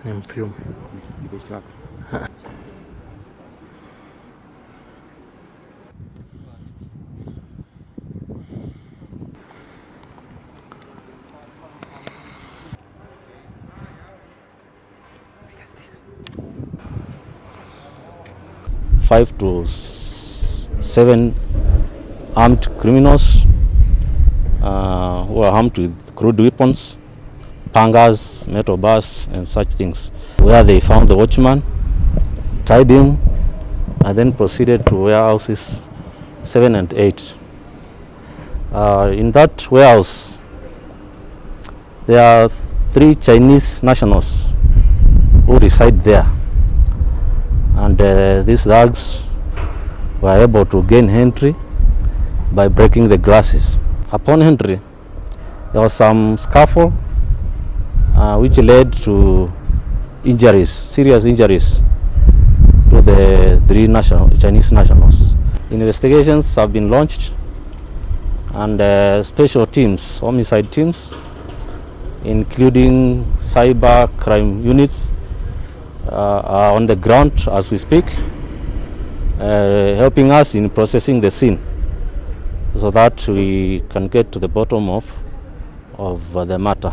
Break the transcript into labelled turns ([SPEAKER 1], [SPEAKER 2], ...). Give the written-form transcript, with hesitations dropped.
[SPEAKER 1] Ni mfilm.
[SPEAKER 2] 5 to 7 armed criminals who are armed with crude weapons, pangas, metal bars and such things, where they found the watchman, tied him and then proceeded to warehouses 7 and 8. In that warehouse there are 3 Chinese nationals who reside there, and these thugs were able to gain entry by breaking the glasses. Upon entry, there was some scuffle which led to injuries, serious injuries to the 3 Chinese nationals. Investigations have been launched, and special teams, homicide teams, including cyber crime units, are on the ground as we speak, helping us in processing the scene so that we can get to the bottom of the matter.